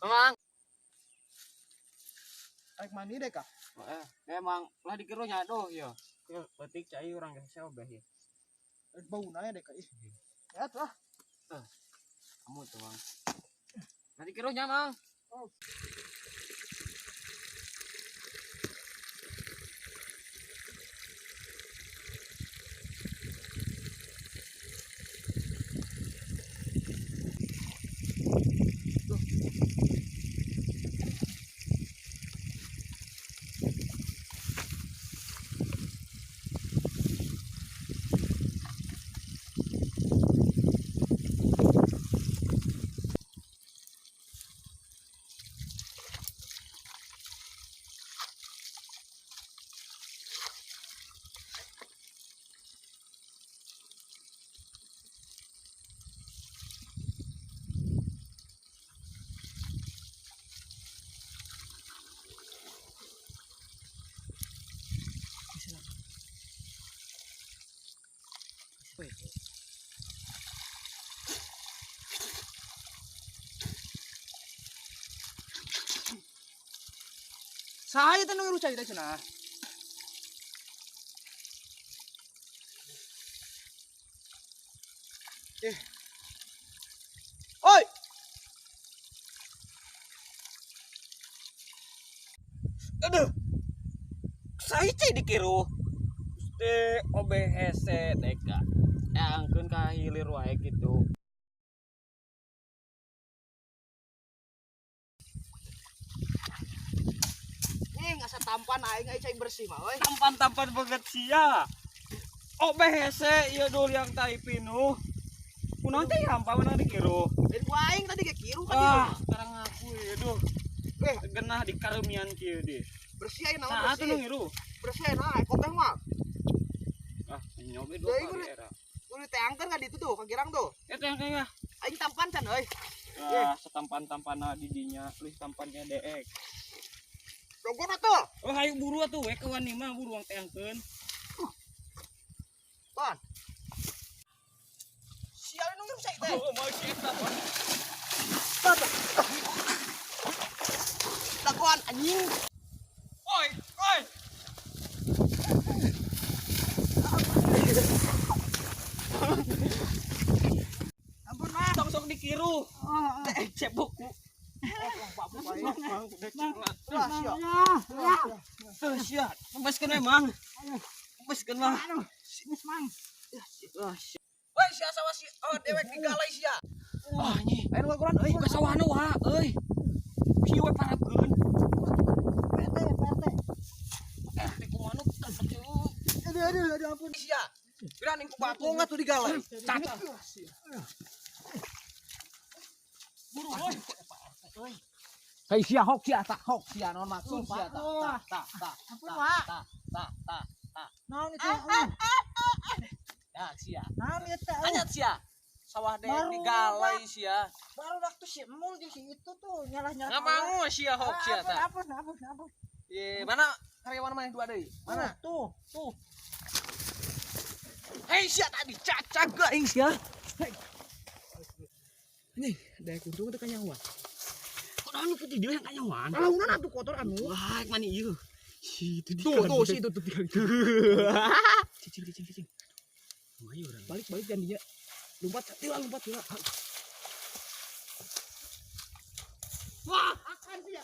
Mang. Rek mandi deh kah? Eh, emang lah dikira nya aduh ya. Ya petik cai urang geus obeh ya. Bau nanya deh kah ih. Ya tuh ah. Kamu tuh, Mang. Nanti kira nya, Mang. Oh. Saya teh nu ngiru cai teh cenah. Eh. Oi. Aduh. Saya cai dikiru. Teh OBHC TK. Angkeun ka hilir wae kitu. Asa tampan aing cai bersih mah euy. Tampan-tampan banget sia. OBHC ieu dul yang tai pinuh. Kunaon teh hampa menang dikiru. Dan ku aing tadi ge kiru ka dieu. Ah, sekarang ngaku ieu duh. Eh, genah di kareumian kieu deh. Bersih aing naon Nah, atuh bersih. nu ngiru. Bersih aing naon kopeh mah. Ah, nyobe dua Deui kali era. Udah teangkeun ka ditu tuh, ka girang tuh. Eta yang kaya. Aing tampan can euy. Ah, setampan-tampana di dinya, leuwih tampannya deek. Dogona tuh. Oh, hayu buru atuh we kawan mah buru ang teangkeun. Pan. Sial nu ngiru cai teh. Oh, mau si eta, Pan. Dagoan anjing. Oi, oi. Ampun mah. Sok-sok dikiru. Teh cebokku. Sia. Bebaskeun we, Mang. Bebaskeun mah. Geus, Mang. Woi, sia sawah si oh dewek digalai sia. Wah, nyi. Ayo ngaguran euy. Buka sawahna wa euy. Kieu we parabkeun. PRT, PRT. RT kumaha nu Aduh, aduh, aduh ampun sia. Kira ning ku bakung atuh digalai. Cat. Buru euy. Hei sia hok sia tak hok sia naon maksud sia tak tak tak. Ampun, Wak. Tak tak tak tak. Naon itu? Ya sia. Naon ieu teh? Anyat sia. Sawah deh Baru digalai sia. Baru waktu si Emul jeung si itu tuh nyalah-nyalah. Ngamangu sia hok sia tak. Ampun, ampun, ampun. Ye, mana karyawan mana dua deui? Mana? Tuh, tuh. Hei sia tadi cacag aing sia. Hei. Anjing, daek untung teh kanyawan. Kok naon nu di dieu yang kanyawan? Alaunan atuh kotor anu. Wah, mana ieu? Si itu di Tuh, tuh si itu tuh tinggal. Cicing, cicing, cicing. Ayo urang. Balik, balik dan dia. Lompat, tila, lompat, tila. Wah, akan sia.